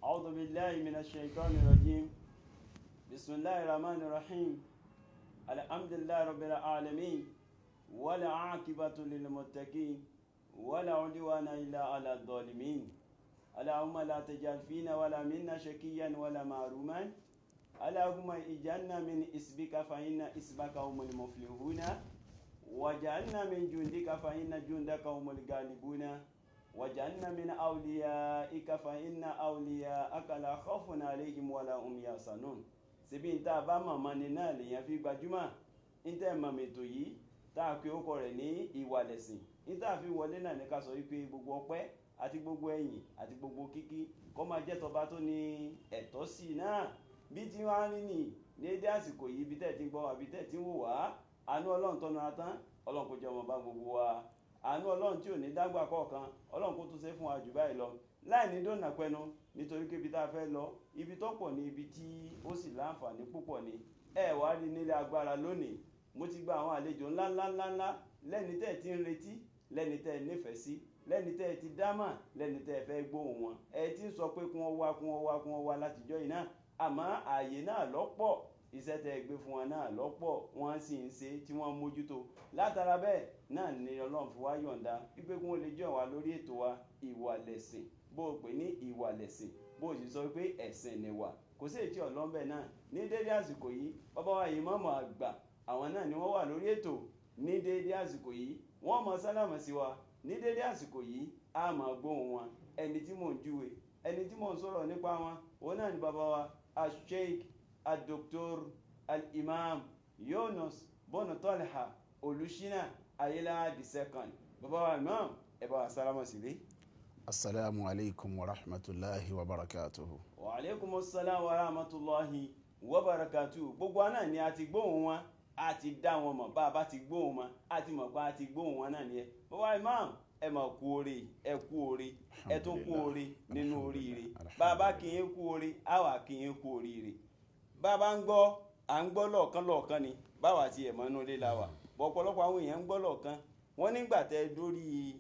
أعوذ بالله من الشيطان الرجيم. بسم الله الرحمن الرحيم. الحمد لله رب العالمين، ولا عاقبة للمتقين، ولا عدوان إلا على الظالمين. اللهم لا تجعل فينا ولا منا شقيا ولا محروما. اللهم اجعلنا من اسمك فإن اسمك هم المفلحون، واجعلنا من جندك فإن جندك هم الغالبون، واجعلنا من أوليائك فإن أولياءك لا خوف عليهم ولا هم يحزنون. Ṣebí n tá a bá mọ̀mọ́ ni náà lèèyàn fi gbajúmọ̀. N tẹ́ mọ̀ mètò yìí tá a pe orúkọ rẹ̀ ní Ìwà Lẹ̀sìn, n tá a fi wọlé náà ní ká sọ wípé gbogbo ọpẹ́ àti gbogbo ẹ̀yìn àti gbogbo kíkí kó máa jẹ́ tọba tó ní ẹ̀tọ́ sí i náà. Bí tí wọ́n á rí nì ní dédé àsìkò yìí, ibi tẹ́ ti ń gbọ́, àbí tẹ́ ti ń wò wá, àánú Ọlọ́run tọ́nu atán, Ọlọ́run kó jẹ́ ọmọ bá gbogbo wa. Àánú Ọlọ́run tí ò ní dágbà kọ̀ọ̀kan, Ọlọ́run kó tún ṣe fún wa jù báyìí lọ, láì ní dóònà pẹnu, nítorí pé ibi tá a fẹ́ lọ, ibi tó pọ̀ ní, ibi tí ó sì láǹfààní púpọ̀ ni. Ẹ wá rí nílé agbára lónìí, mo ti gba àwọn àlejò ńlá ńlá ńlá ńlá, lẹ́ni tẹ́ ẹ ti ń retí, lẹ́ni tẹ́ ẹ nífẹ̀ẹ́ sí, lẹ́ni tẹ́ ẹ ti dámà, lẹ́ni tẹ́ ẹ fẹ́ gbóhùn wọn. Ẹ ti ń sọ pé kí wọ́n wá, kí wọ́n wá, kí wọ́n wá látijọ́ yìí náà, àmọ́ ààyè náà lọ́pọ̀, iṣẹ́ tẹ́ ẹ gbé fún wọn náà lọ́pọ̀, wọ́n sì ń ṣe tí wọ́n mójútó. Látara bẹ́ẹ̀ náà ni Ọlọ́run fi wá yọ̀ǹda wípé kí wọ́n lè jọ wá lórí ètò wa Ìwà Lẹ̀sìn. Bó o pè ní Ìwà Lẹ̀sìn, bó o sì sọ pé ẹ̀sìn ni wà, kò sí èyí tí ọlọ́mbẹ náà. Ní dédé àsìkò yìí, bàbá wa ìmáàmù àgbà, àwọn náà ni wọ́n wà lórí ètò ní dédé àsìkò yìí. Wọ́n mọ sálámà sí wa ní dédé àsìkò yìí, a máa gbóhùn wọn. Ẹni tí mò ń júwe, ẹni tí mò ń sọ̀rọ̀ nípa wọn, òun náà ni bàbá wa Asheikh Adoktor Al-Imam Yunus Bọ́nà Tọ́lá Olùṣínà Ayélára the second. Bàbá wa imam, ẹ bá wa sálámà sílé. Assalamu alaikum wa rahmatulahi wa barakatuhu. Wa alaikum assalam wa rahmatulahi wa barakatuhu. Gbogbo wa náà ni a ti gbóhùn wọn, a ti dá wọn mọ̀. Bá a bá ti gbóhùn wọn, a ti mọ̀ pé a ti gbóhùn wọn náà nìyẹn. Bàbá imam, ẹ mà kú oore, ẹ kú oore, ẹ tún kú oore nínú oríire. Bá a bá kí yín kú oore, á wà kí yín kú oríire. Bá a bá ń gbọ́, à ń gbọ́ lọ́ọ̀kan lọ́ọ̀kan ni, báwa ti ẹ̀ mọ́ inú ilé la wà. Bọ̀ ọ̀pọ̀lọpọ̀ àwọn èèyàn ń gbọ́ lọ́ọ̀kan. Wọ́n nígbà tẹ́ dórí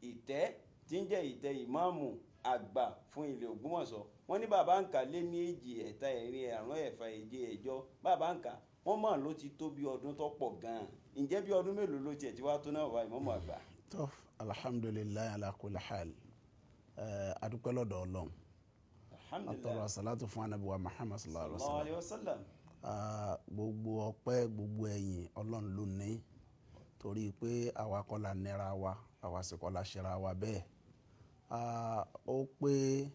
ìtẹ́ tí ń jẹ́ ìtẹ́ ìmáàmù àgbà fún ilẹ̀ Ògbómọ̀ṣọ́, wọ́n ní bàbá ń kà lé ní èjì, ẹ̀ta, ẹ̀rin, àrún, ẹ̀fà, èje, ẹ̀jọ. Bàbá ń kà wọ́n mọ̀ ló ti tó bí ọdún tó pọ̀ gan-an. Ǹjẹ́ bí ọdún mélòó ló tiẹ̀ ti wá tó náà wá, ìmáàmù àgbà? Tó, alhamdulilayi ala kulli hal, adúpẹ́ lọ́dọ̀ Ọlọ́run. Alhamdulilayi. Atọrọ salatu fún anabi wa Muhammad sallallahu sallallahu alaihi wa alayhi wa sallam. Sallam. Gbogbo ọpẹ́, gbogbo ẹ̀yìn, Ọlọ́run ló ní, torí pé àwa kọ́ la nira wa, àwa sì kọ́ la ṣera wa bẹ́ẹ̀. Ó pé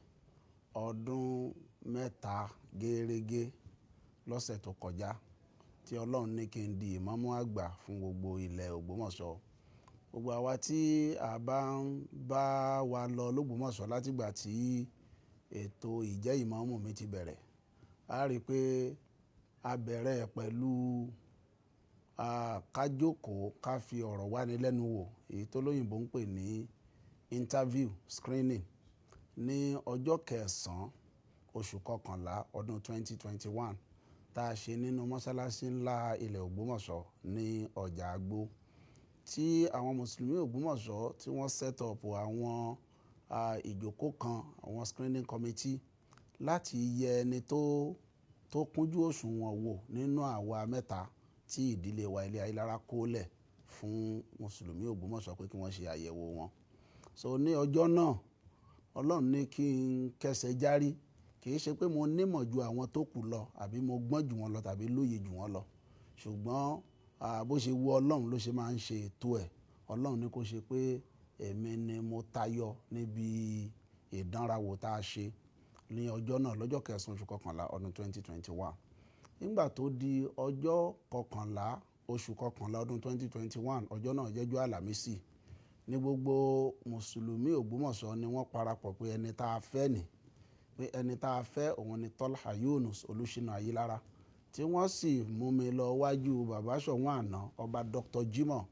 ọdún 3 gẹ́rẹ́gẹ́ lọ́sẹ̀ tó kọjá tí Ọlọ́run ní kí n di ìmáàmù àgbà fún gbogbo ilẹ̀ Ògbómọ̀ṣọ́. Gbogbo àwa tí a bá ń bá wa lọ l'Ógbómọ̀ṣọ́ látìgbà tí ètò ìjẹ́ ìmáàmù mi ti bẹ̀rẹ̀, a rí i pé a bẹ̀rẹ̀ pẹ̀lú ká jókòó ká fi ọ̀rọ̀ wáni lẹ́nu wò, èyí tó lóyìnbó ń pè ní interview screening, ní ọjọ́ kẹsàn-án oṣù kọkànlá ọdún 2021 tá a ṣe nínú mọ́sálásí ńlá ilẹ̀ Ògbómọ̀ṣọ́ ní ọjà Àgbó, tí àwọn mùsùlùmí Ògbómọ̀ṣọ́ tí wọ́n set up àwọn ìjókòó kan, àwọn screening committee, láti yẹ ẹni tó kúnjú òṣùwọ̀n wò nínú àwa mẹ́ta tí ìdílé wa ilé Ayílára kó lẹ̀ fún mùsùlùmí Ògbómọ̀ṣọ́ pé kí wọ́n ṣe àyẹ̀wò wọn. So ní ọjọ́ náà, Ọlọ́run ní kí n kẹsẹ̀ járí. Kì í ṣe pé mo nímọ̀ ju àwọn tó kù lọ, àbí mo gbọ́n jù wọ́n lọ, tàbí lóye jù wọ́n lọ, ṣùgbọ́n bó ṣe wu Ọlọ́run ló ṣe máa ń ṣe ètò ẹ̀. Ọlọ́run ní kó ṣe pé èmi ni mo tayọ níbi ìdánrawò tá a ṣe ní ọjọ́ náà, lọ́jọ́ kẹsàn-án oṣù kọkànlá ọdún 2021. Nígbà tó di ọjọ́ kọkànlá oṣù kọkànlá ọdún 2021, ọjọ́ náà jẹ́jọ́ Àlàmísì, ní gbogbo mùsùlùmí Ògbómọ̀ṣọ́ ni wọ́n parapọ̀ pé ẹni tá a fẹ́ ni, pé ẹni tá a fẹ́ òun ni Tọ́lá Yunus Olúṣínà Ayílára, tí wọ́n sì mú mi lọ wájú bàbá Ṣọ̀ún àná, ọba Dr. Jimoh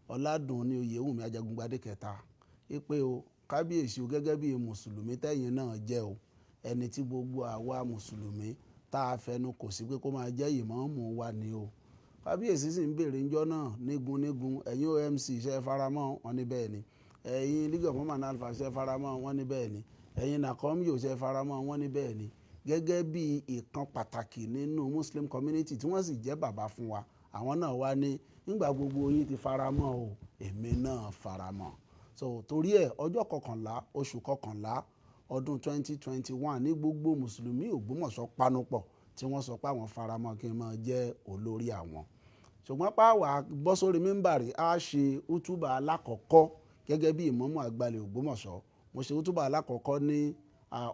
Ọládùnní Oyèwùmí Ajagungbadé kẹta, wípé o kábíyèsí o, gẹ́gẹ́ bí mùsùlùmí tẹ́yìn náà jẹ́ o, ẹni tí gbogbo àwa mùsùlùmí tá a fẹnu kò sí pé kó máa jẹ́ ìmáàmù wa ni o. Kábíyèsí sì ń béèrè ńjọ́ náà nígun nígun, ẹ̀yin OMC ṣe faramọ́? Wọn ní bẹ́ẹ̀ ni. Ẹ̀yin League of Imam Alfa ṣe faramọ́? Wọn ní bẹ́ẹ̀ ni. Ẹ̀yin nàkọ́míò ṣe faramọ́? Wọn ní bẹ́ẹ̀ ni, gẹ́gẹ́ bí ìkan pàtàkì nínú Muslim community tí wọ́n sì jẹ́ bàbá fún wa. Àwọn náà wá ní nígbà gbogbo yín ti faramọ́ o, èmi náà faramọ́. So torí ẹ̀, ọjọ́ 11 oṣù 11 ọdún 2021 ní gbogbo mùsùlùmí Ògbómọ̀ṣọ́ panupọ̀ tí wọ́n sọ pé àwọn faramọ́ kí n máa jẹ́ olórí àwọn. Ṣùgbọ́n pàwọ́ bọ́ sórí mímbàrí, á ṣe útúbà alákọ̀ọ́kọ́ gẹ́gẹ́ bí ìmámù àgbàlẹ̀ Ògbómọ̀ṣọ́. Mo ṣe útúbà alákọ̀ọ́kọ́ ní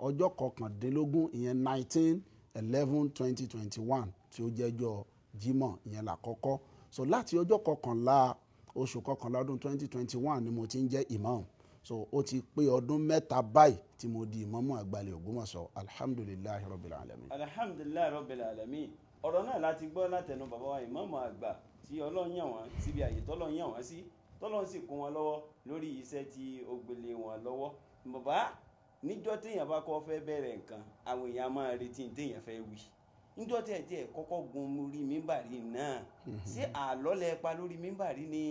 ọjọ́ 19, ìyẹn 19/11/2021, tí ó jẹ́jọ́ Jímọ̀, ìyẹn làkọ́kọ́. So láti ọjọ́ 11 oṣù 11 ọdún 2021 ni mo ti ń jẹ́ imam. So ó ti pé ọdún 3 báyìí tí mo di ìmámù àgbàlẹ̀ Ògbómọ̀ṣọ́. Alhamdulillahi rabbil alamin. Alhamdulillahi rabbil alamin. Ọ̀rọ̀ náà láti gbọ́ látẹnu bàbá wa ìmáàmù àgbà tí Ọlọ́run yàn wọ́n síbi àyè tọ́lọ́run yàn wọ́n sí, tọ́lọ́run sì kún wọn lọ́wọ́ lórí iṣẹ́ tí ó gbélé wọn lọ́wọ́. Bàbá, níjọ́ téèyàn bá kọ́ fẹ́ bẹ̀rẹ̀ nǹkan, àwọn èèyàn máa retí téèyàn fẹ́ wí. Níjọ́ tẹ̀ tí ẹ̀ kọ́kọ́ gun orí mímbàrí náà, ṣé àlọ́ lẹ pa lórí mímbàrí ni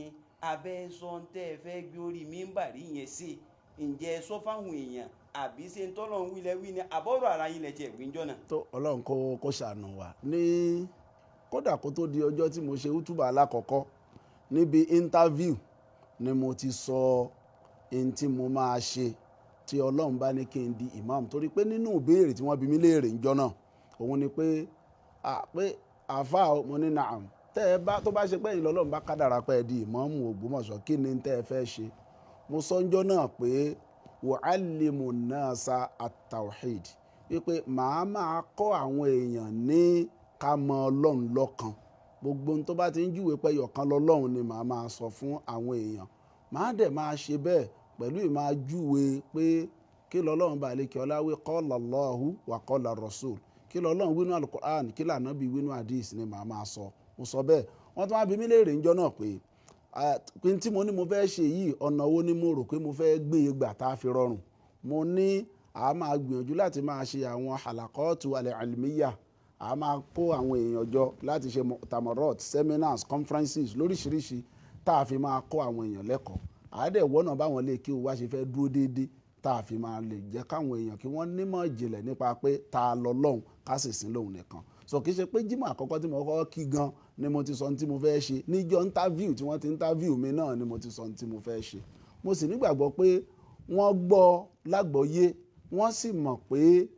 abẹ́ sọ ń tẹ́ ẹ fẹ́ gbé orí mímbàrí yẹn sí? Ǹjẹ́ ẹ sọ fáwọn èèyàn, àbí ṣe ń tọ́lọ́run wí lẹ wí ni, àbọ̀rọ̀ ara yín lẹ tiẹ̀ wí níjọ́ náà? Tó Ọlọ́run kó ṣàánú wa. Ní kódà kó tó di ọjọ́ tí mo ṣe útúbà alákọ̀ọ́kọ́, níbi interview ni mo ti sọ ohun tí mo máa ṣe tí Ọlọ́run bá ní kí n di imam. Torí pé nínú ìbéèrè tí wọ́n bi mí léèrè ńjọ́ náà, òun ni pé, pé àáfàá, mo ní naam, tẹ́ ẹ bá tó bá ṣe pé ẹ̀yin lọ́lọ́run bá kádàrá pé ẹ di ìmáàmù Ògbómọ̀ṣọ́, kí ni tẹ́ ẹ fẹ́ ṣe? Mo sọ ńjọ́ náà pé wa'allimu nasa at-tawhid, wípé màá máa kọ́ àwọn èèyàn ní ká mọ Ọlọ́run lọ́kan. Gbogbo ohun tó bá ti ń júwe pé ẹyọ̀kan lọ́lọ́run ni màá máa sọ fún àwọn èèyàn. Màá dẹ̀ máa ṣe bẹ́ẹ̀ pẹ̀lú ìmáa júwe pé kí lọ́lọ́run bá lè kí ọlá wí, qala Allahu wa qala Rasul, kí lọ́lọ́run wínú Al-Qur'an, kí lànàbí wínú hadith ni màá máa sọ. Mo sọ bẹ́ẹ̀. Wọ́n tún wá bi mí léèrè ńjọ́ náà pé pé tí mo ní mo fẹ́ ṣe yìí, ọ̀nà wo ni mo rò pé mo fẹ́ gbé e gbà tá a fi rọrùn? Mo ní a máa gbìyànjú láti máa ṣe àwọn halaqatu al-ilmiyya, a máa kó àwọn èèyàn jọ láti ṣe mu'tamarat, seminars, conferences lóríṣiríṣi tá a fi máa kó àwọn èèyàn lẹ́kọ̀ọ́. Àádẹ́ wọ́nà báwọn lè kí o wá ṣe fẹ́ dúró déédéé tá a fi máa lè jẹ́ káwọn èèyàn kí wọ́n nímọ̀ ìjìnlẹ̀ nípa pé ta lọ lọ́hùn, ká sì sìn lóhùn nìkan. So kì í ṣe pé Jímọ̀ àkọ́kọ́ tí mo kọ́kọ́ kí gan ni mo ti sọ ohun tí mo fẹ́ ṣe. Níjọ́ interview tí wọ́n ti interview mi náà ni mo ti sọ ohun tí mo fẹ́ ṣe. Mo sì nígbàgbọ́ pé wọ́n gbọ́ lágbọ́yé, wọ́n sì mọ̀ pé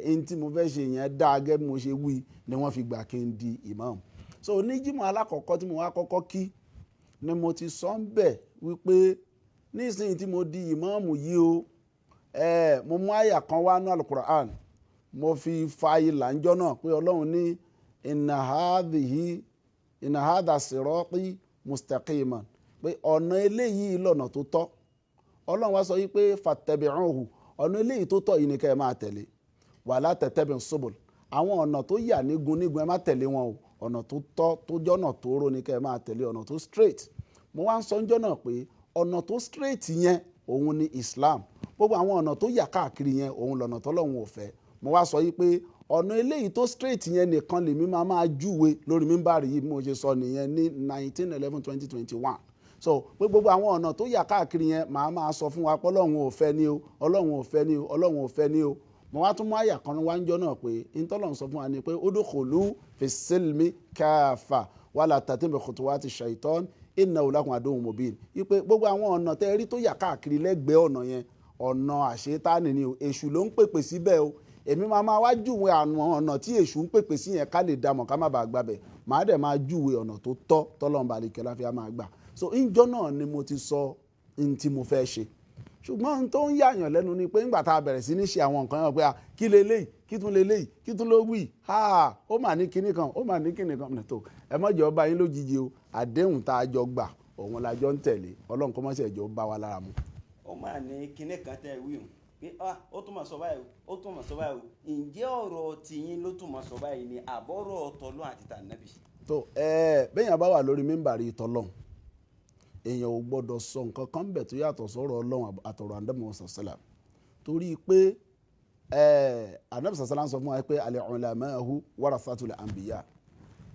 ohun tí mo fẹ́ ṣe yẹn dáa gẹ́gẹ́ bí mo ṣe wí ni wọ́n fi gbà kí n di imam. So ní Jímọ̀ alákọ̀ọ́kọ́ tí mo wá kọ́kọ́ kí ni mo ti sọ ń bẹ̀ wípé nísìnyí tí mo di imam yìí o, mo mú àyà kan wá nú Al-Qur'an, mo fi fa ìlà ńjọ́ náà pé Ọlọ́run ní inna hadhihi, inna hadha sirati mustaqiman, pé ọ̀nà eléyìí lọ́nà tó tọ́. Ọlọ́run wá sọ wípé fattabi'uhu, ọ̀nà eléyìí tó tọ́ yìí ni kẹ́ ẹ máa tẹ̀lé, wala tattabi'us subul, àwọn ọ̀nà tó yà nígun nígun ẹ má tẹ̀lé wọn o, ọ̀nà tó tọ́ tó jọ́nà tó rò ni kẹ́ ẹ máa tẹ̀lé, ọ̀nà tó straight. Mo wá ń sọ ńjọ́ náà pé ọ̀nà tó straight yẹn òun ni Islam, gbogbo àwọn ọ̀nà tó yà káàkiri yẹn òun lọ̀nà tọ́lọ́run ò fẹ́. Mo wá sọ yìí pé ọ̀nà eléyìí tó straight yẹn nìkan lèmi máa máa júwe lórí mímbàrí yìí, bí mo ṣe sọ nìyẹn ní 19/11/2021. So pé gbogbo àwọn ọ̀nà tó yà káàkiri yẹn màá máa sọ fún wa pé Ọlọ́run ò fẹ́ ni o, Ọlọ́run ò fẹ́ ni o, Ọlọ́run ò fẹ́ ni o. Mo wá tún mú àyà kan wá ńjọ́ náà pé ntọ́lọ́run sọ fún wa ni pé udkhulu fi silmi kafa wala tattabi'u khutuwati shaitan innahu lakum aduwwun mubin. Wípé gbogbo àwọn ọ̀nà tẹ́ rí tó yà káàkiri lẹ́gbẹ̀ẹ́ ọ̀nà yẹn, ọ̀nà àṣetánì ni o, èṣù ló ń pèpè síbẹ̀ o. Èmi máa máa wá júwe àwọn ọ̀nà tí èṣù ń pèpè sí yẹn ká lè dàmọ̀ ká má bàa gbabẹ̀. Màá dẹ̀ máa júwe ọ̀nà tó tọ́ tọ́lọ́run bá lè kẹ́ láfi á máa gbà. So ńjọ́ náà ni mo ti sọ n tí mo fẹ́ ṣe. Ṣùgbọ́n ohun tó ń yàyàn lẹ́nu ni pé ńgbà tá a bẹ̀rẹ̀ sí ní ṣe àwọn nǹkan yẹn pé kí leléyìí, kí tún leléyìí, kí tún ló wí, ha, ó mà ní kinní kan, ó mà ní kinní kan. Tó ẹ má jẹ́ ó bá yín lójijì o, àdéhùn tá a jọ gbà òun la jọ ń tẹ̀lé. Ọlọ́run kó má ṣe jẹ́ ó bá wa lára mu. Ó mà ní kinní kan tẹ́ wí o pé ó tún máa sọ báyìí o, ó tún máa sọ báyìí o. Ǹjẹ́ ọ̀rọ̀ tiyín ló tún máa sọ báyìí ni àbọ̀rọ̀ tọlọ́run àti tànábì? Tó bẹ́yàn bá wà lórí mímbàrí tọlọ́run, èèyàn ò gbọ́dọ̀ sọ nǹkan kan bẹ̀ tó yàtọ̀ sọ̀rọ̀ Ọlọ́run àtọ̀rọ̀ Ànábì Muhammad sallam. Torí pé Ànábì sallam sọ fún wa pé al-ulama'u warathatul anbiya,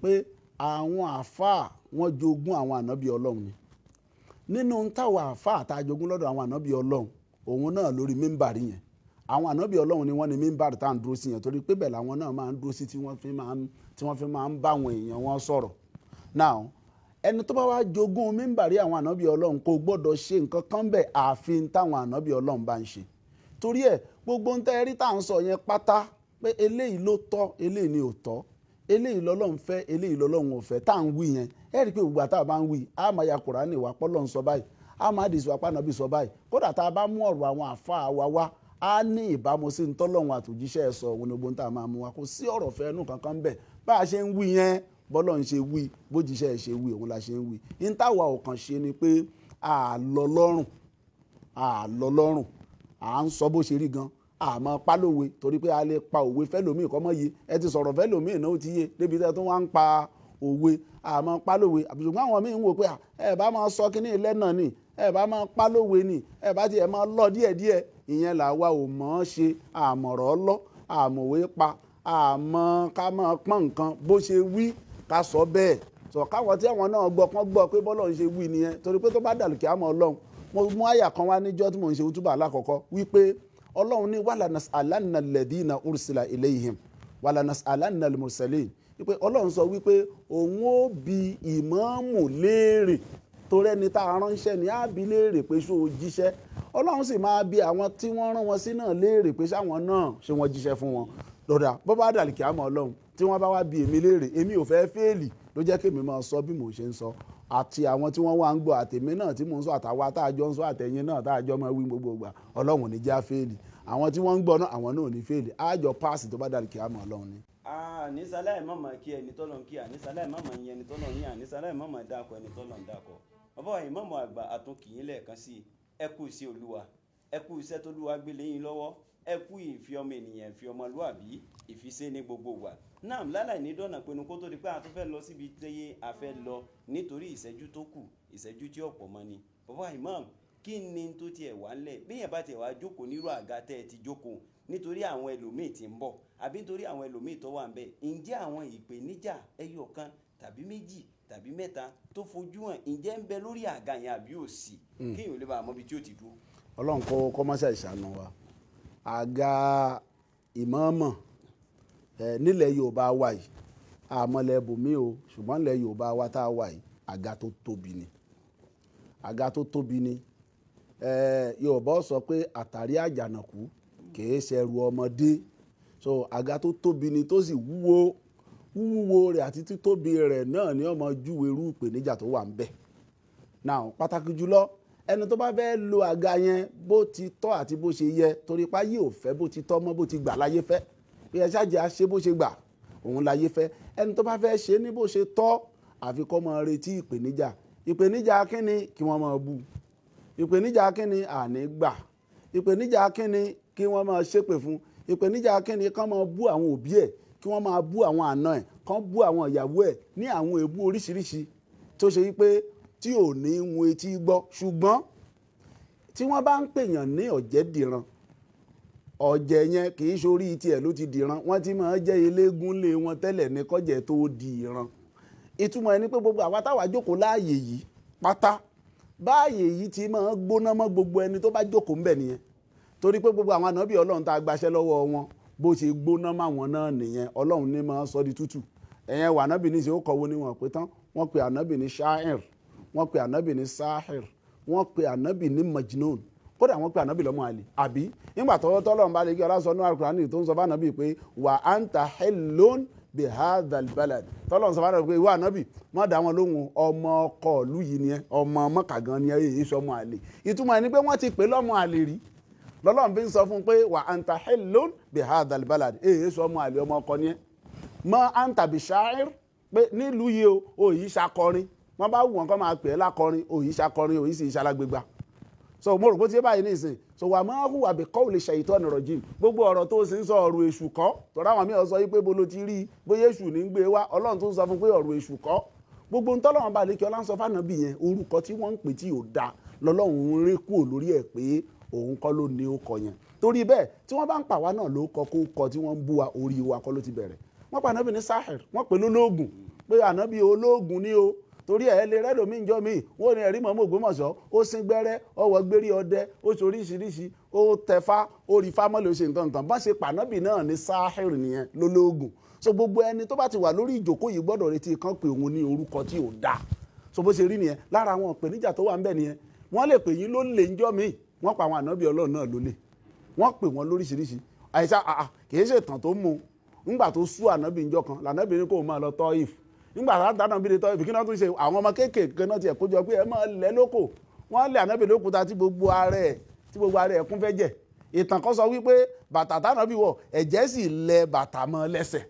pé àwọn àfáà wọ́n jogún àwọn ànábì Ọlọ́run ni. Nínú táwọn àfáà tá a jogún lọ́dọ̀ àwọn ànábì Ọlọ́run, òun náà lórí mímbàrí yẹn, Àwọn ànábì Ọlọ́run ni wọ́n ní mímbàrì tá à ń dúró sí yẹn, torí pé bẹ́ẹ̀ làwọn náà máa ń dúró sí tí wọ́n fi máa ń bá àwọn èèyàn wọn sọ̀rọ̀. Now ẹni tó bá wá jogún mímbàrí àwọn ànábì Ọlọ́run kò gbọ́dọ̀ ṣe nǹkan kan bẹ́ẹ̀ àfi táwọn ànábì Ọlọ́run bá ń ṣe. Torí ẹ̀ gbogbo ń tẹ́ rí tá à ń sọ yẹn pátá pé eléyìí ló tọ́, eléyìí ni ò tọ́, eléyìí lọ́lọ́run fẹ́, eléyìí lọ́lọ́run ò fẹ́ tá à ń wí yẹn, ẹ rí i pé gbogbo àtàwọn bá ń wí á máa ya Kùránì wá pọ́lọ́run sọ báyìí, á máa dìsọ apá nàbí sọ báyìí. Kódà tá a bá mú ọ̀rọ̀ àwọn àfáà wa wá, á ní ìbámu sí ń tọ́lọ́run àtòjíṣẹ́ ẹ̀ sọ òun ni gbogbo tá a máa mú wa. Kò sí ọ̀rọ̀ fẹ́ ẹnu kankan bẹ́ẹ̀. Bá a ṣe ń wí yẹn, bọ́lọ́run ṣe wí, bójíṣẹ́ ẹ̀ ṣe wí, òun la ṣe ń wí. Ní táwa ò kàn ṣe ni pé à lọ lọ́rùn, à lọ lọ́rùn, à ń sọ bó ṣe rí gan, àmọ́ pálówe, torí pé a lè pa òwe fẹ́lòmíì kọ́ mọ́ yé. Ẹ ti sọ̀rọ̀ fẹ́lòmíì náà ó ti yé débi tẹ́ tó wá ń pa òwe, àmọ́ pálówe. Ṣùgbọ́n àwọn míì ń wò pé ẹ bá máa sọ kíní ilẹ̀ náà ni, ẹ bá máa pálówe ni, ẹ bá tiẹ̀ máa lọ díẹ̀díẹ̀. Ìyẹn làwa ò mọ̀ ọ́n ṣe, àmọ̀rọ̀ lọ, àmọ̀wé pa, àmọ́ ká máa pọ́n nǹkan bó ṣe wí ká sọ bẹ́ẹ̀. Sọ káwọn tí àwọn náà gbọ́ kán gbọ́ pé bọ́lọ́run ṣe wí nìyẹn, torí pé tó bá dàlùkì àmọ́ Ọlọ́run. Mo mú àyà kan wá níjọ́ tí mò ń ṣe útúbà alákọ̀ọ́kọ́ wípé Ọlọ́run ní wàlà nas'alanna alladhina ursila ilayhim wàlà nas'alanna al-mursalin, wípé Ọlọ́run sọ wípé òun ó bi ìmáàmù léèrè, torí ẹni tá a ránṣẹ́ ni á bi léèrè pé ṣó o jíṣẹ́. Ọlọ́run sì máa bi àwọn tí wọ́n rán wọn sí náà léèrè pé ṣáwọn náà ṣé wọ́n jíṣẹ́ fún wọn. Lọ́dà bó bá dàlùkì àmọ́ Ọlọ́run tí wọ́n bá wá bi èmi léèrè, èmi ò fẹ́ fẹ́ẹ̀lì ló jẹ́ kémi máa sọ bí mò ń ṣe ń sọ, àti àwọn tí wọ́n wá ń gbọ́ àtèmi náà tí mò ń sọ, àtàwa tá a jọ ń sọ, àtẹ̀yin náà tá a jọ máa wí gbogbo ìgbà. Ọlọ́run ò ní já fẹ́ẹ̀lì. Àwọn tí wọ́n ń gbọ́ náà àwọn náà ò ní fẹ́ẹ̀lì. Á jọ páàsì tó bá dàlùkì àmọ́ Ọlọ́run ni. Ànísàláì mọ̀mọ́ kí ẹni tọ́lọ̀ ń kí, ànísàláì mọ̀mọ́ yẹn ẹni tọ́lọ̀ ń yìn, ànísàláì mọ̀mọ́ dákọ̀ ẹni tọ́lọ̀ ń dákọ̀. Bàbá ìmáàmù àgbà àtúnkìyín lẹ́ẹ̀kan sí i, ẹ kú iṣẹ́ Olúwa, ẹ kú iṣẹ́ t'Olúwa gbé lé yín lọ́wọ́, ẹ kú ìfi ọmọ ènìyàn, ìfi ọmọlúàbí, ìfisẹ́ ní gbogbo wa. Náà láláì ní dọ́nà pinnu kó tó di pé a tún fẹ́ lọ síbi tí a fẹ́ lọ nítorí ìṣẹ́jú tó kù, ìṣẹ́jú tí ọ̀pọ̀ mọ́ ni. Bàbá ìmáàmù, kí ni tó tiẹ̀ wá ńlẹ̀? Bí èèyàn bá tiẹ̀ wá jókòó nírú àga tẹ́ ẹ ti jókòó, nítorí àwọn ẹlòmíì tí ń bọ̀ àbí nítorí àwọn ẹlòmíì tó wà ńbẹ̀, ǹjẹ́ àwọn ìpèníjà ẹyọ kan tàbí méjì tàbí mẹ́ta tó fojú hàn ǹjẹ́ ń bẹ lórí àga yẹn àbí ò sí? Kéèyàn lè bá a mọ ibi tí ó ti dúró. Ọlọ́run kó má ṣe ṣàánú wa. Àga ìmáàmù nílẹ̀ Yorùbá wa yìí, àmọ́lẹ̀ bòmí o, ṣùgbọ́n nílẹ̀ Yorùbá wa tá a wà yìí, àga tó tóbi ni. Àga tó tóbi ni. Yorùbá sọ pé àtàrí àjànàkú kìí ṣẹrù ọmọdé. So àga tó tóbi ni tó sì wúwo, wúwo rẹ̀ àti títóbi rẹ̀ náà ni ọmọ júwe irú ìpèníjà tó wà ńbẹ̀. Now pàtàkì jùlọ ẹni tó bá fẹ́ lo àga yẹn bó ti tọ́ àti bó ṣe yẹ, torí pé ayé ò fẹ́ bó ti tọ́ mọ́ bó ti gbà láyé fẹ́, bí ẹ ṣáàjì á ṣe bó ṣe gbà òun láyé fẹ́. Ẹni tó bá fẹ́ ṣe ní bó ṣe tọ́, àfi kó máa retí ìpèníjà. Ìpèníjà kínni kí wọ́n máa bú, ìpèníjà kínni àní gbà, ìpèníjà kínni kí wọ́n máa ṣépè fún, ìpèníjà kínni kán máa bú àwọn òbí ẹ̀, kí wọ́n máa bú àwọn àna ẹ̀, kán bú àwọn ìyàwó ẹ̀ ní àwọn èébú oríṣiríṣi tó ṣe wípé tí ò ní ń etí gbọ́. Ṣùgbọ́n tí wọ́n bá ń pèèyàn ní ọ̀jẹ̀dìran, ọ̀jẹ̀ yẹn kì í ṣorí tiẹ̀ ló ti dìran, wọ́n ti máa jẹ́ eléégún lé wọn tẹ́lẹ̀ ní kọ́jẹ̀ tó di ìran. Ìtumọ̀ ẹni pé gbogbo àwa táwa jókòó láàyè yìí pátá, báàyè yìí ti máa gbóná mọ́ gbogbo ẹni tó bá jókòó ńbẹ̀ nìyẹn. Torí pé gbogbo àwọn ànábì Ọlọ́run tá a gbaṣẹ́ lọ́wọ́ wọn, bó ṣe gbóná máwọn náà nìyẹn, Ọlọ́run ní máa sọ di tútù. Ẹ̀yẹn wà ànábì ní ṣe ó kọ́wọ́ níwọ̀n pé tán, wọ́n pe ànábì ní Sha'ir, wọ́n pe ànábì ní Sahir, wọ́n pe ànábì ní Majnun, kódà wọ́n pe ànábì lọ́mọ àlè. Àbí nígbà tọ́wọ́ tọ́lọ́run bá lè kí ọlá sọ ní Al-Qur'ani tó ń sọ fún ànábì pé wà anta hillun bi hadhal balad, tọ́lọ́run sọ fún ànábì pé ìwọ ànábì má dá wọn lóhùn, ọmọ ọkọ ìlú yìí ni ẹ, ọmọ Mọ́kà gan ni ẹ, èyí sọ ọmọ àlè. Ìtumọ̀ ẹni pé wọ́n ti pè lọ́mọ àlè rí, lọ́lọ́run fi ń sọ fún un pé wà anta hillun bi hadhal balad, èyí sọ ọmọ àlè, ọmọ ọkọ ni ẹ. Mọ anta bi sha'ir, pé nílùú yìí o, òyì ṣakọrin, wọ́n bá wù wọ́n kọ́ máa pè é lákọrin, òyì ṣakọrin, òyì sì ṣalágbègbà. So mo rò pé tí ó báyìí nísìn, so wà máa hùwà bí kọ́ọ̀lì ṣàìtọ́nù rọ̀jìm, gbogbo ọ̀rọ̀ tó sì ń sọ ọ̀rọ̀ èṣù kọ́, tọ́ra àwọn míì sọ wípé bó ló ti rí, bóyá èṣù ní ń gbé wá, Ọlọ́run tó ń sọ fún pé ọ̀rọ̀ èṣù kọ́. Gbogbo ntọ́lọ́run bá lékè ọlá ń sọ fánàbì yẹn, orúkọ tí wọ́n ń pè tí ò da lọ́lọ́run ń rí kúrò lórí ẹ̀ pé òun kọ́ ló ní ó kọ yẹn. Torí bẹ́ẹ̀ tí wọ́n bá ń pa wá náà ló kọ kó kọ tí wọ́n ń bú wa, orí wa kọ́ ló ti bẹ̀rẹ̀. Wọ́n pa ànábì ní Sahir, wọ́n pè lólóògùn, pé ànábì olóògùn ni o, Torí ẹ̀ lè rẹ́ lómi ìjọ mi, wọ́n ní ẹ̀rí mọ́mọ́ Ògbómọ̀ṣọ́, ó sín gbẹ́rẹ́, ọwọ́ gbérí ọdẹ, ó ṣe oríṣiríṣi, ó tẹfá, ó rí fámọ́lì, ó ṣe nǹkan nǹkan. Bá ṣe pànábì náà ní sáhìrì nìyẹn lólógùn. So gbogbo ẹni tó bá ti wà lórí ìjókòó yìí gbọ́dọ̀ retí kan pé òun ní orúkọ tí ò dáa. So bó ṣe rí nìyẹn. Lára àwọn ìpèníjà tó wà ń bẹ nìyẹn. Wọ́n lè pè yín ló lè ń jọ́ mi, wọ́n pa àwọn ànábì Ọlọ́run náà lólè, wọ́n pè wọ́n lóríṣiríṣi. Àìsà àà kìí ṣe ìtàn tó mú un. Ńgbà tó sú ànábì ńjọ́ kan lànábì ní kò máa lọ Tọ́ìf. Ńgbà tànábì ní Tọ́ìf kí náà tún ṣe, àwọn ọmọ kéékèèké náà tiẹ̀ kójọ pé ẹ máa lẹ́ lóko. Wọ́n lé ànábì lókúta tí gbogbo ara ẹ̀ tí gbogbo ara ẹ̀ kún fẹ́ jẹ̀. Ìtàn kan sọ wípé bàtà tànábì wọ̀ ẹ̀jẹ̀ sì lẹ bàtà mọ́ lẹ́sẹ̀.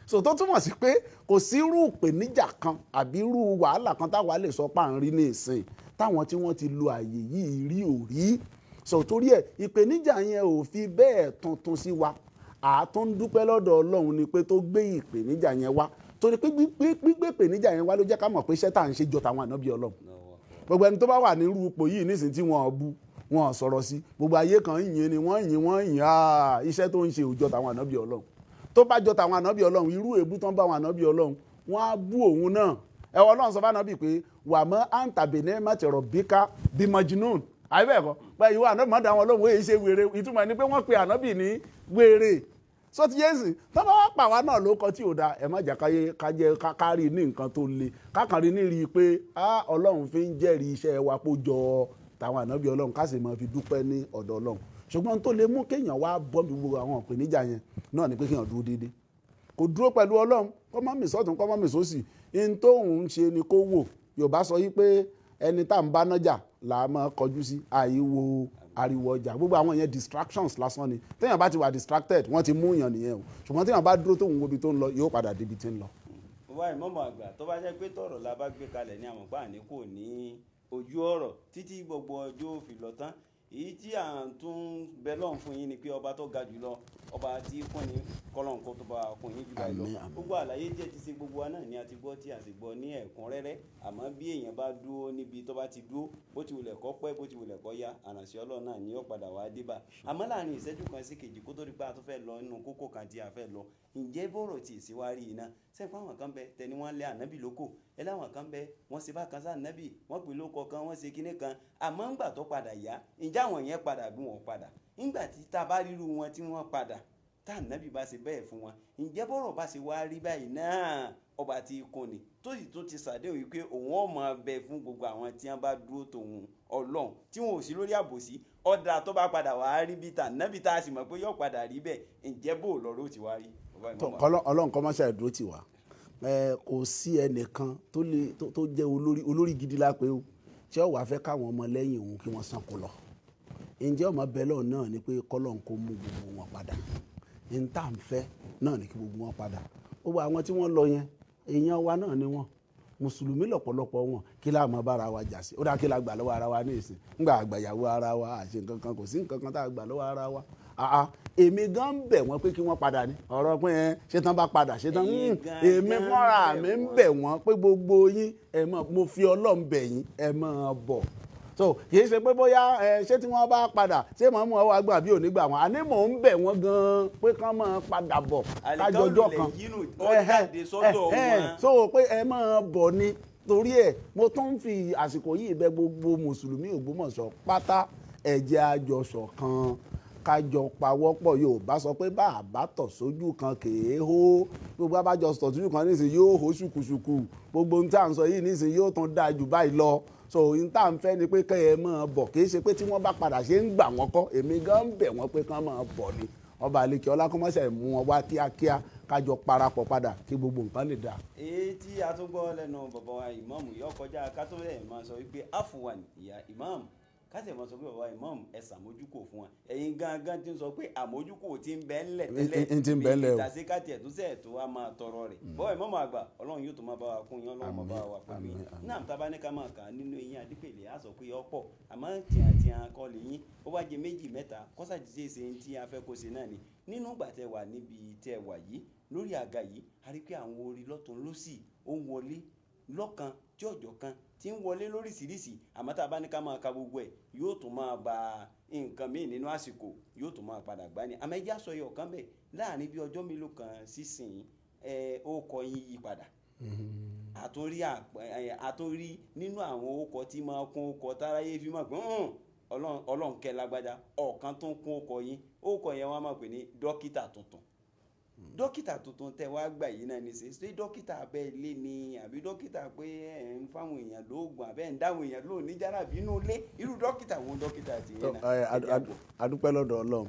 So tó túmọ̀ sí pé kò sí irú ìpèníjà kan àbí irú wàhálà kan táwa lè sọ pà ń rí ní ìsìn táwọn tí wọ́n ti lo àyè yìí rí ò rí. So torí ẹ̀ ìpèníjà yẹn ò fi bẹ́ẹ̀ tuntun sí wa. Àtún dúpẹ́ lọ́dọ̀ Ọlọ́run ni pé tó gbé ìpèníjà yẹn wá, torí pé gbígbé ìpèníjà yẹn wá ló jẹ́ ká mọ̀ pé iṣẹ́ tá à ń ṣe jọ tàwọn ànábì Ọlọ́run. Gbogbo ẹni tó bá wà nírú ipò yìí nísìnyí tí wọ́n bu wọ́n sọ̀rọ̀ sí, gbogbo ayé kan yìn ni wọ́n yìn wọ́n yìn, iṣẹ́ tó ń ṣe ò jọ tàwọn ànábì Ọlọ́run. Tó bá jọ tàwọn ànábì Ọlọ́run, irú èébú tán bá àwọn ànábì Ọlọ́run, wọ́n á bú òun náà. Ẹ wọ Ọlọ́run sọ fún ànábì pé wà mọ́ àǹtàbẹ̀nẹ́ mọ̀tẹ̀rọ̀ bíká bí majnun. Àbí bẹ́ẹ̀ kọ́, pé ìwọ ànábì má dá wọn lóhùn, èyí ṣe wèrè. Ìtumọ̀ ni pé wọ́n pe ànábì ní wèrè. So ti yé sìn, tó bá wá pà wá náà ló kọ tí ò da, ẹ má jà káyé kárí ní nǹkan tó le, kákan ní rí i pé Ọlọ́run fi ń jẹ́rìí iṣẹ́ wa kó jọ tàwọn ànábì Ọlọ́run, ká sì máa fi dúpẹ́ ní ọ̀dọ̀ Ọlọ́run. Ṣùgbọ́n tó lè mú kéèyàn wá bọ́ bí gbogbo àwọn ìpèníjà yẹn náà ni pé kéèyàn dúró déédéé, kò dúró pẹ̀lú Ọlọ́run, kó má mì sọ́tún kó má mì sósì. In tóun ń ṣe ni kó wò. Yorùbá sọ yí pé ẹni tá à ń bá nájà là á máa kọjú sí, àìwo ariwo ọjà. Gbogbo àwọn yẹn distractions lásán ni. Téèyàn bá ti wà distracted, wọ́n ti mú yàn nìyẹn o. Ṣùgbọ́n téèyàn bá dúró tóun wo ibi tó ń lọ, yóò padà débi tí ń lọ. Wá ìmọ̀mọ̀ àgbà, tó bá jẹ́ pé tọ̀rọ̀ la bá gbé kalẹ̀ ní àmọ̀pá àní kò ní ojú ọ̀rọ̀ títí gbogbo ọjọ́ ò fi lọ tán. Èyí tí à ń tún bẹ lọ́hùn fún yín ni pé ọba tó ga jùlọ, ọba tí fún ni kọ́lọ́hún kó tó bá fún yín jù báyìí lọ. Gbogbo àlàyé tí ẹ ti ṣe gbogbo wa náà ni a ti gbọ́ tí a sì gbọ́ ní ẹ̀kúnrẹ́rẹ́. Àmọ́ bí èèyàn bá dúró níbi tó bá ti dúró, bó ti wulẹ̀ kó pẹ́, bó ti wulẹ̀ kó yá, àrànṣẹ́ Ọlọ́run náà ni ó padà wá dé bá. Àmọ́ láàrin ìṣẹ́jú kan sí kejì kó tó di pé a tún fẹ́ lọ nínú kókó kan tí a fẹ́ lọ, ǹjẹ́ bọ́rọ̀ tí ì sí wá rí iná? Ṣé fún àwọn kan bẹ tẹni wọ́n lé ànábì lóko, ẹ láwọn kan bẹ wọ́n ṣe bákan sá ànábì, wọ́n pè lóko kan, wọ́n ṣe kinní kan. Àmọ́ ńgbà tó padà yá, ǹjẹ́ àwọn yẹn padà bí wọ́n padà? Ńgbà tí tá a bá ríru wọn tí wọ́n padà, tá ànábì bá ṣe bẹ́ẹ̀ fún wọn, ǹjẹ́ bọ́rọ̀ bá ṣe wá rí báyìí náà, ọba tí kò ní tó sì tún ti ṣàdéhùn wípé òun ó máa bẹ fún gbogbo àwọn tí wọ́n bá dúró tòun Ọlọ́run tí wọn ò sí lórí àbòsí. Ọ̀dà tó bá padà wá rí bí tà nábì tá a sì mọ̀ pé yóò padà rí bẹ́ẹ̀, ǹjẹ́ bó lọ́rọ̀ ó ti wá rí? Ọlọ́run kọ́ máa ṣàìdúró tì wá. Kò sí ẹnìkan tó lè tó jẹ́ olórí, olórí gidi lápẹ́ o, tí ó wàá fẹ́ káwọn ọmọ lẹ́yìn òun kí wọ́n sàn kó lọ. Ǹjẹ́ ọmọ bẹ́ẹ̀ lọ́ọ̀ náà ni pé kọ́lọ́run kó mú gbogbo wọn padà. N tá à ń fẹ́ náà ni kí gbogbo wọn padà. Gbogbo àwọn tí wọ́n lọ yẹn, èèyàn wa náà ni wọ́n. Mùsùlùmí lọ́pọ̀lọpọ̀ wọn, kí la máa bára wa jà sí? Ó dáa kí la gbà lọ́wọ́ ara wa ní ìsìn. Ńgbà àgbàyàwó ara wa, àṣe nǹkan kan, kò sí nǹkan kan tá a gbà lọ́wọ́ ara wa. Àà, èmi gan ń bẹ̀ wọ́n pé kí wọ́n padà ní. Ọ̀rọ̀ pé ẹ ṣé tán bá padà, ṣé tán, èmi fúnra mi ń bẹ̀ wọ́n pé gbogbo yín, ẹ mọ̀, mo fi Ọlọ́run bẹ̀ yín, ẹ máa bọ̀. So kì í ṣe pé bóyá ẹ ṣé tí wọ́n bá padà, ṣé màá mú ọwọ́ àgbà bí ò ní gbà wọ́n. Àní mò ń bẹ̀ wọ́n gan-an pé kán máa padà bọ̀ kájọjọ́ kan. So pé ẹ máa bọ̀ ni. Torí ẹ̀ mo tún ń fi àsìkò yìí bẹ̀ gbogbo Mùsùlùmí Ògbómọ̀ṣọ́ pátá, ẹ jẹ́ a jọ ṣọ̀kan, kájọ pawọ́pọ̀. Yorùbá sọ pé bá a bá tọ̀ sójú kan kèé hó. Gbogbo a bá jọ tọ̀ sójú kan nísìnyí yóò hó ṣùkùṣùkù. Gbogbo ohun tí à ń sọ yìí nísìnyí yóò tún dáa jù báyìí lọ. So ohun tá à ń fẹ́ ni pé kẹ́ ẹ máa bọ̀. Kì í ṣe pé tí wọ́n bá padà ṣe ń gbà wọ́n kọ́, èmi gan ń bẹ̀ wọ́n pé kán máa bọ̀ ni. Ọba àlekè ọlá kó má ṣe mú wọn wá kíákíá, kájọ parapọ̀ padà kí gbogbo nǹkan lè dáa. Èyí tí a tún gbọ́ lẹ́nu bàbá wa ìmáàmù yóò kọjá ká tó lè máa sọ wípé àfùwàn ìyá ìmáàmù, ká sì máa sọ pé bàbá ìmáàmù ẹ ṣàmójúkò fún wa. Ẹ̀yin gangan ti ń sọ pé àmójúkò ti ń bẹ ńlẹ̀ tẹ́lẹ̀, ti ń bẹ ńlẹ̀ o. Ìtàsí ká tiẹ̀ tún sẹ̀ tó wá máa tọrọ rẹ̀. Bàbá ìmáàmù àgbà, Ọlọ́run yóò tún máa bá wa kún yín, Ọlọ́run máa bá wa pẹ̀lú yín. Náà tá a bá ní ká máa kà á nínú eyín Adípèlé, á sọ pé ọ̀pọ̀, àmọ́ tìyàntìyàn kọ́ lè yín. Ó wá jẹ méjì mẹ́ta, kọ́sàtì ṣe é ṣe tí a fẹ́ kó ṣe náà ni. Nínú ìgbà tẹ wà níbi tẹ wà yìí, lórí àga yìí, a rí pé àwọn orí lọ́tùn lósì ó ń wọlé lọ́kan tí ọjọ́ kan tí ń wọlé lóríṣiríṣi. Àmọ́ tá a bá ní ká máa ka gbogbo ẹ̀, yóò tún máa ba nǹkan míì nínú àsìkò, yóò tún máa padà gbá ni. Àmọ́ ẹ jẹ́ á sọ ẹyọ kan bẹ́ẹ̀, láàrin bí ọjọ́ mélòó kan sísìn, ó kọ yín yí padà. Àtúnrí àtúnrí nínú àwọn orúkọ tí máa kún orúkọ táráyé fi mọ̀ pé Ọlọ́run kẹ́ lágbájá, ọ̀kan tó ń kún orúkọ yín, orúkọ yẹn wọ́n máa pè ní dókítà tuntun. Dókítà tuntun tẹ wá gbà yìí náà ní ṣe, ṣé dókítà abẹ́ ilé ni àbí dókítà pé ẹ̀ ń fáwọn èèyàn lóògùn àbẹ́ ẹ̀ ń dáwọn èèyàn lóò ní jálàbí inú ilé? Irú dókítà wo dókítà ti yín náà? A dúpẹ́ lọ́dọ̀ Ọlọ́run.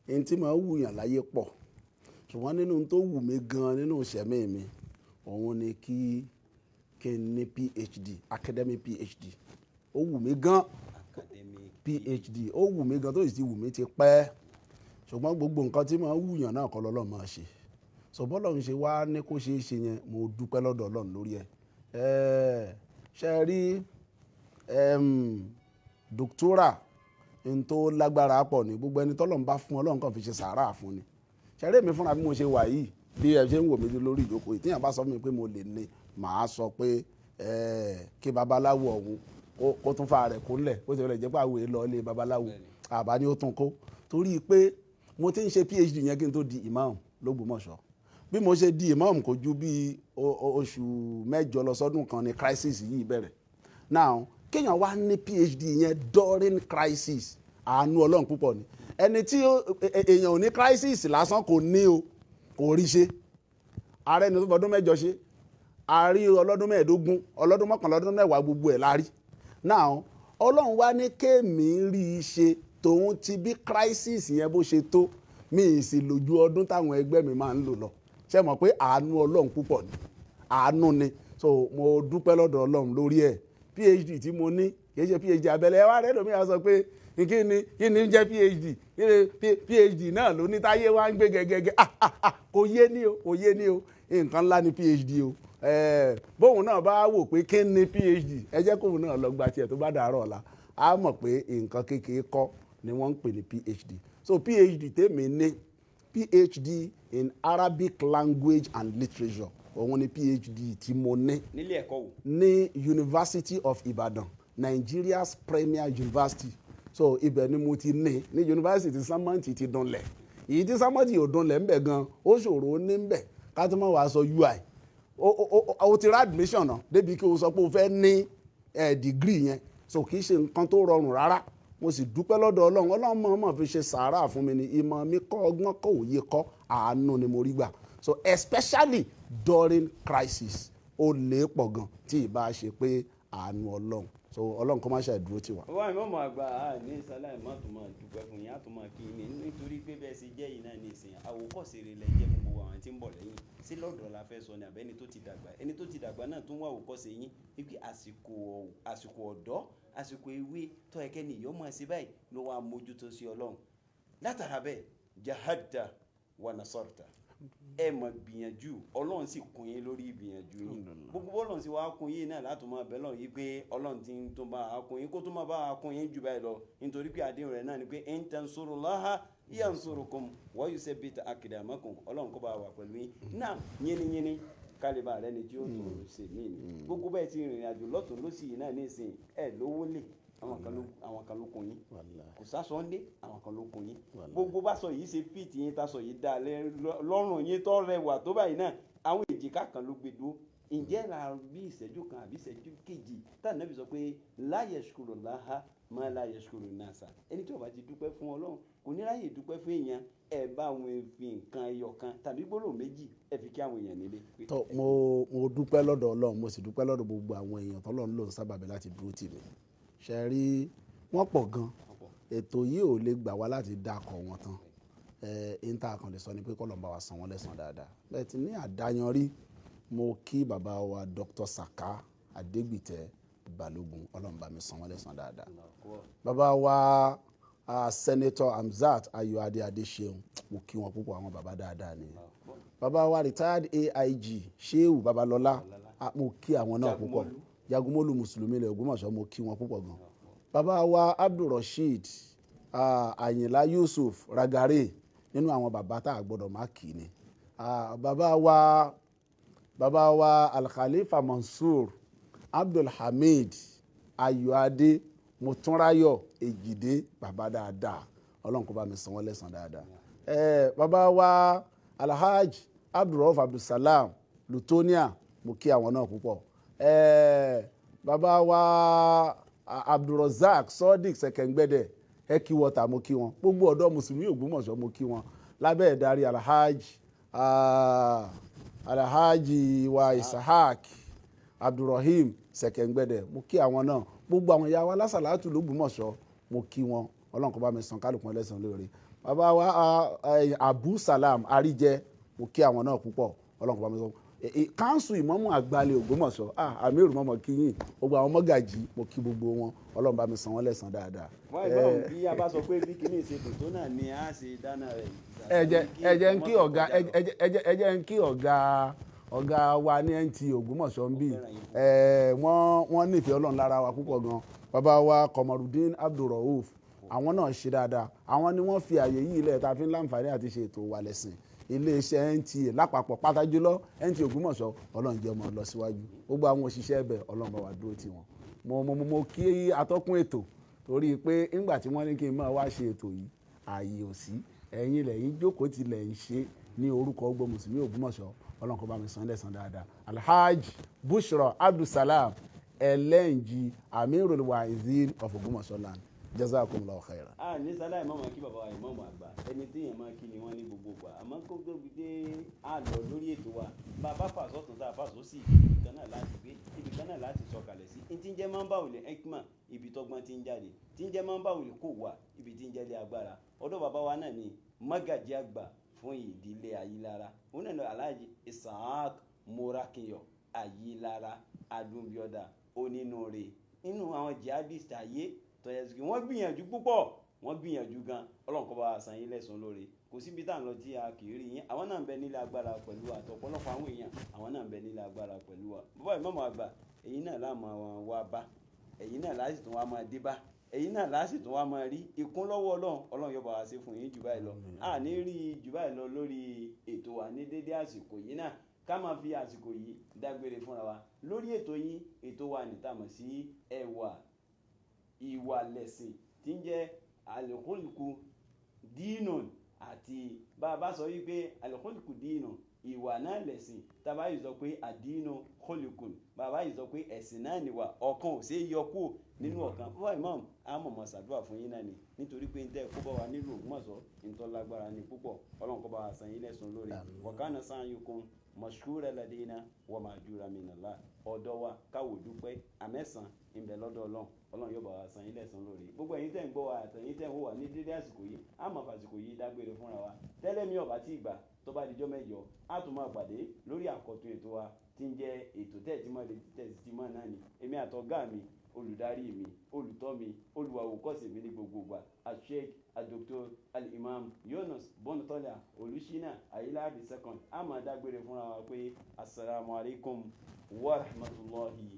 Ẹn tí màá wùyàn láyé pọ̀, ṣùgbọ́n nínú tó wù mí gan nínú ìṣẹ̀mí mi, òun ni kí n ní PhD, academic PhD. Ó wù mí gan. Academic PhD, ó wù mí gan, tó sì ti wù mí ti pẹ́, ṣùgbọ́n gbogbo nǹkan tí màá wùyàn náà kọ́ lọ́lọ́run máa ṣe. So bọ́lọ́run ṣe wá ní kó ṣeé ṣe yẹn, mo dúpẹ́ lọ́dọ̀ Ọlọ́run lórí ẹ̀. Ṣe rí doctoral n tó lágbára pọ̀ ní gbogbo ẹni tọ́lọ́run bá fún, Ọlọ́run kàn fi ṣe sàárà fún ni. Ṣe rí èmi fúnra bí mo ṣe wà yìí, bí ẹ ṣe ń wò mí lórí ìjókòó yìí, tíyàn bá sọ fún mi pé mo lè ní, màá sọ pé kí babaláwo ọ̀hún kó tún fa rẹ̀ kúnlẹ̀. Ó ti rẹ̀ jẹ́ pé àwọn èèlò ilé babaláwo àbá ni ó tún kó, torí pé mo ti ń ṣe PhD yẹn kí n tó di imam l'Ógbómọ̀ṣọ́. Bí mo ṣe di imam, kò ju bí oṣù 8 lọ sọ́dún kan ní crisis yìí bẹ̀rẹ̀. Now, kéèyàn wá ní PhD yẹn during crisis, àánú Ọlọ́run púpọ̀ ni. Ẹni tí èèyàn ò ní crisis lásán kò ní o, kò rí ṣe. Ààrẹ ni tó fọdún 8 ṣe, àárí ọlọ́dún 15, ọlọ́dún 11, ọdún 10, gbogbo ẹ̀ la rí. Now, Ọlọ́run wá ní kéèmí rí i ṣe tòun ti bí crisis yẹn bó ṣe tó, mi ì sì lójú ọdún táwọn ẹgbẹ́ mi máa ń lò lọ. Ṣe mọ̀ pé àánú Ọlọ́run púpọ̀ ni, àánú ni. So mo dúpẹ́ lọ́dọ̀ Ọlọ́run lórí ẹ̀. PhD tí mo ní kì í ṣe PhD abẹ́lé. Ẹ wá rẹ́ lómi á sọ pé kí ni ń jẹ́ PhD? Kí ni PhD náà ló ní táyé wá ń gbé gẹ́gẹ́gẹ́? Ah ah ah, kò yé ní o, kò yé ní o. Nǹkan ńlá ni PhD o. Bóun náà bá wò pé kí ni PhD, ẹ jẹ́ kóun náà lọ gba tiẹ̀ tó bá dàárọ̀ ọ̀la, á mọ̀ pé nǹkan kékeré kọ́ ni wọ́n ń pè ní PhD. So PhD tèmi ní, PhD in Arabic language and literature, òun ni PhD tí mo ní. Nílé ẹ̀kọ́ wò? Ní University of Ibadan, Nigeria's premier university. So ibẹ̀ ni mo ti ní university tí sámọ́ǹtì ti dunlẹ̀. Èyí tí sámọ́ǹtì ò dunlẹ̀ ńbẹ̀ gan, ó ṣòro ní ńbẹ̀, ká tó mọ̀ wá sọ UI o ti ra admission náà débi kí o sọ pé o fẹ́ ní degree yẹn. So kì í ṣe nǹkan tó rọrùn rárá. Mo sì dúpẹ́ lọ́dọ̀ Ọlọ́run. Ọlọ́run mọ̀ọ́mọ̀ fi ṣe sàárà fún mi ni. Ìmọ̀ mi kọ́, ọgbọ́n kọ́, òye kọ́, àánú ni mo rí gbà. So especially during crisis, ó lè pọ̀ gan tí ì bá ṣe pé àánú Ọlọ́run. So Ọlọ́run kó má ṣe dúró tì wá. Wọ́n ìmọ̀ọ́mọ̀ àgbà á ní sáláì má tún máa dúpẹ́ fún yín, á tún máa kí yín nítorí pé bẹ́ẹ̀ ṣe jẹ́ yìí náà ní ìsìn, àwòkọ́ṣe rere lẹ jẹ́ fún gbogbo àwọn tí ń bọ̀ lẹ́yìn. Sí lọ́dọ̀ la fẹ́ sọ ni àbẹ́ni tó ti dàgbà? Ẹni tó ti dàgbà náà tún wá àwòkọ́ṣe yín wípé àsìkò ọ̀dọ́, àsìkò ewé tó yẹ kẹ́ni yóò máa ṣe báyìí ló wá mójútó sí Ọlọ́run. Látara bẹ́ẹ̀, jahadta wa nasarta, ẹ mọ̀ gbìyànjú, Ọlọ́run sì kún yín lórí ìgbìyànjú yín. Gbogbo bọ́lọ́run sì wá kún yín náà, láti máa bẹ̀ lọ́run yìí pé Ọlọ́run ti ń tún bá a kún yín, kó tún máa bá a kún yín jù báyìí lọ, nítorí pé àdéhùn rẹ̀ náà ni pé in tansurullaha yansurukum wa yusabbit aqdamakum. Ọlọ́run kó bá wà pẹ̀lú yín náà. Yínníyínní kálíbà rẹ ni tí ó tún ṣe mí ni. Gbogbo bẹ́ẹ̀ ti rìnrìn àjò lọ́tún lọ́sì yìí náà nísìnyí, ẹ lówó lè, àwọn kan ló kún yín. Kò sásọ ńlé, àwọn kan ló kún yín. Gbogbo bá sọ yìí ṣe fit yín, tá sọ yìí dá lọ́rùn yín, tó rẹwà tó báyìí náà, àwọn èjìká kan ló gbé dúró. Ǹjẹ́ la bí ìṣẹ́jú kan àbí ìṣẹ́jú kejì tá nàbì sọ pé la yashkurullaha ma la yashkuru nasa, ẹni tí ó bá ti dúpẹ́ fún Ọlọ́run kò ní ráyè dúpẹ́ fún èèyàn. Ẹ bá àwọn fi nǹkan ẹyọ kan tàbí gbólóhùn méjì, ẹ fi kí àwọn èèyàn nílé. Tó, mo dúpẹ́ lọ́dọ̀ Ọlọ́run, mo sì dúpẹ́ lọ́dọ̀ gbogbo àwọn èèyàn tọ́lọ́run ló ń sábàbí láti dúró tì mí. Ṣe rí, wọ́n pọ̀ gan. Ètò yìí ò lè gbà wá láti dákọ̀ wọn tán. Ẹ ń tá a kàn lè sọ ni pé k'Ọlọ́run bá wa san wọ́n lẹ́san dáadáa. Bẹ́ẹ̀ ti ní àdáyanrí, mo kí bàbá wa Dr. Saka Adégbìtẹ́ Balógun, Ọlọ́run bá mi san wọ́n lẹ́san dáadáa. Bàbá wa Senator Hamzat Ayọ̀adé Adéṣeun, mo kí wọn púpọ̀, àwọn bàbá dáadáa ni. Bàbá wa retired AIG Shehu Babalọ́lá, mo kí àwọn náà púpọ̀. Jagunmólú mùsùlùmí ilẹ̀ Ògbómọ̀ṣọ́, mo kí wọn púpọ̀ gan. Bàbá wa Abdulrasheed Àyìnlá Yusuf Ragare, nínú àwọn bàbá tá a gbọ́dọ̀ má kì í ni. Bàbá wa Alkhalifa Mansour Abdulhamid Ayọ̀adé Motúnráyọ̀ Èjìdé, bàbá dáadáa, Ọlọ́run kó bá mi san wọ́n lẹ́san dáadáa. Bàbá wa Alhaj Abdulrauf Abdulsalam Lutonia. Mo kí àwọn náà púpọ̀. Bàbá wa Abdulrozak Sodiq Sẹ̀kẹ̀ngbẹ̀dẹ̀ ẹkí wọta, mo kí wọn. Gbogbo ọ̀dọ́ mùsùlùmí Ògbómọ̀ṣọ́, mo kí wọn lábẹ́ ìdarí Alhaji wa Isahak Abdulrahim Sẹ̀kẹ̀ngbẹ̀dẹ̀, mo kí àwọn náà. Gbogbo àwọn ìyá wa lásàlátù l'Ógbómọ̀ṣọ́, mo kí wọn. Ọlọ́run kó bá mi san kálukú ẹlẹ́san lóore. Bàbá wa Abu Salam Àríjẹ, mo kí àwọn náà púpọ̀. Ọlọ́run kó bá mi san. Kánsù ìmọ̀mù àgbàlẹ̀ Ògbómọ̀ṣọ́, Amiru mọ̀mọ́ kíyìn, gbogbo àwọn mọ́gàjì, mo kí gbogbo wọn. Ọlọ́run bá mi san wọ́n lẹ́san dáadáa. Wọ́n ìbáwò bí a bá sọ pé bí kìíní ṣe dùn tó náà ni a ṣe dáná rẹ̀. Ẹ jẹ́ ń kí ọ̀gá, ẹ jẹ́ ń kí ọ̀gá wa ní NTA Ògbómọ̀ṣọ́ ń bì. Wọ́n nífẹ̀ẹ́ Ọlọ́run lára wa púpọ̀ gan. Bàbá wa Kọmọrùdín Abdulrauf, àwọn náà ṣe dáadáa. Àwọn ni wọ́n fi àyè yìí lẹ̀ tá a fi ń láǹfààní àti ṣe ètò wa lẹ́sìn. Iléeṣẹ́ NTA lápapọ̀, pàtàkì jùlọ NTA Ògbómọ̀ṣọ́, Ọlọ́run jẹ́ ọmọ lọ síwájú. Gbogbo àwọn òṣìṣẹ́ ẹbẹ̀, Ọlọ́run bá wa dúró tì wọ́n. Mo kí atọ́kùn ètò torí pé ńgbà tí wọ́n ní kí n máa wá ṣe ètò yìí, ààyè ò sí. Ẹ̀yin lẹ́yìn jókòó tilẹ̀ ń ṣe ní orúkọ gbogbo mùsùlùmí Ògbómọ̀ṣọ́. Ọlọ́run kó bá mi san lẹ́san dáadáa. Alhaji Bushra Abdulsalam Ẹlẹ́njì, Amirul Waizin of Ògbómọ̀ṣọ́ land, jazakumullahu khairan. A ní sáláì mọ̀mọ́ kí bàbá wa ìmọ̀ọ́mù àgbà, ẹni tí èèyàn máa kí ni wọ́n ní gbogbo ìgbà. Àmọ́ kó tó fi dé a lọ lórí ètò wa, bá a bá fà sọ́tún tá a fà sósì, ibì kan náà láti gbé, ibì kan náà láti sọ̀kalẹ̀ sí. N tí ń jẹ́ máa ń bá òlẹ̀ ekma, ibi tọ́gbọ́n ti ń jáde, tí ń jẹ́ máa ń bá òlẹ̀ kò wà, ibi tí ń jẹ́ lé agbára. Ọ̀dọ̀ bàbá wa náà ni mọ́gàjí àgbà fún ìdílé Ayílára, òun náà ni Alhaji Isaac Morakiyo Ayílára Adúnbíọ́dà onínúure nínú àwọn jihadist ayé tọ́yẹ̀sì. Wọ́n gbìyànjú púpọ̀, wọ́n gbìyànjú gan. Ọlọ́run kó bá wa san yín lẹ́san lóore. Kò síbi tá à ń lọ tí a kì í rí yín. Àwọn náà ń bẹ nílé agbára pẹ̀lú àtọ̀pọ̀lọpọ̀ àwọn èèyàn, àwọn náà ń bẹ nílé agbára pẹ̀lú wa. Bàbá ìmáàmù àgbà, ẹ̀yin náà láàmú àwọn wa bá, ẹ̀yin náà láti tún wá máa dé bá, ẹ̀yin náà láti tún wá máa rí ìkún lọ́wọ́ Ọlọ́run. Ọlọ́run yóò bá wa ṣe fún yín jù báyìí lọ. A ní rí jù báyìí lọ lórí ètò wa ní dédé àsìkò yìí náà. Ká máa fi àsìkò yìí dágbére fúnra wa lórí ètò yín, ètò wa ní tá mọ̀ sí ẹwà ìwà lẹ̀sìn, tí ń jẹ́ àlùkùlùkù dínà. Àti bá a bá sọ wípé àlùkùlùkù dínà, ìwà náà lẹ̀sìn, tá a bá yìí sọ pé àdínà kọlùkùn, bá a bá yìí sọ pé ẹ̀sìn náà nìwà, ọ̀kan ò ṣeé yọ kúrò nínú ọ̀kan. Bàbá imam, a mọ̀mọ́ ṣàdúrà fún yín náà ni, nítorí pé ń tẹ́ kó bá wa nílùú Ògbómọ̀ṣọ́, ń tọ́ lágbára ni púpọ̀. Ọlọ́run kó bá wa san yín lẹ́san lórí. Wọ̀kánà sáà yín kún mọ̀ṣúrẹ́ ladina wọ́n máa jura minallah. Ọ̀dọ́ wa káwò dúpẹ́ àmẹ́sàn ń bẹ lọ́dọ̀ Ọlọ́run. Ọlọ́run yóò bá wa san yín lẹ́san lórí. Gbogbo ẹ̀yin tẹ́ ń gbọ́ wa àtẹ̀yin tẹ́ ń wò wá ní dédé àsìkò yìí, a máa fàsìkò yìí dágbére fúnra wa. Tẹ́lẹ̀ mi ọ̀bá tí ìgbà tó bá dijọ́ mẹ́jọ, a tún máa pàdé lórí àkọ́tún ètò wa tí ń jẹ́ ètò tẹ́ẹ̀tì mọ́ lè tẹ́ẹ̀tì mọ́ náà ni. Èmi àtọ̀gá mi, olùdarí mi, olùtọ́ mi, olùwàwòkọ́sì mi ní gbogbo ìgbà, Sheikh Dr. Al-Imam Yunus Bọ́nutọ́lá Olùṣínà Ayíláàdì second, a máa dágbére fúnra wa pé asalaamualeykum wa rahmatulahi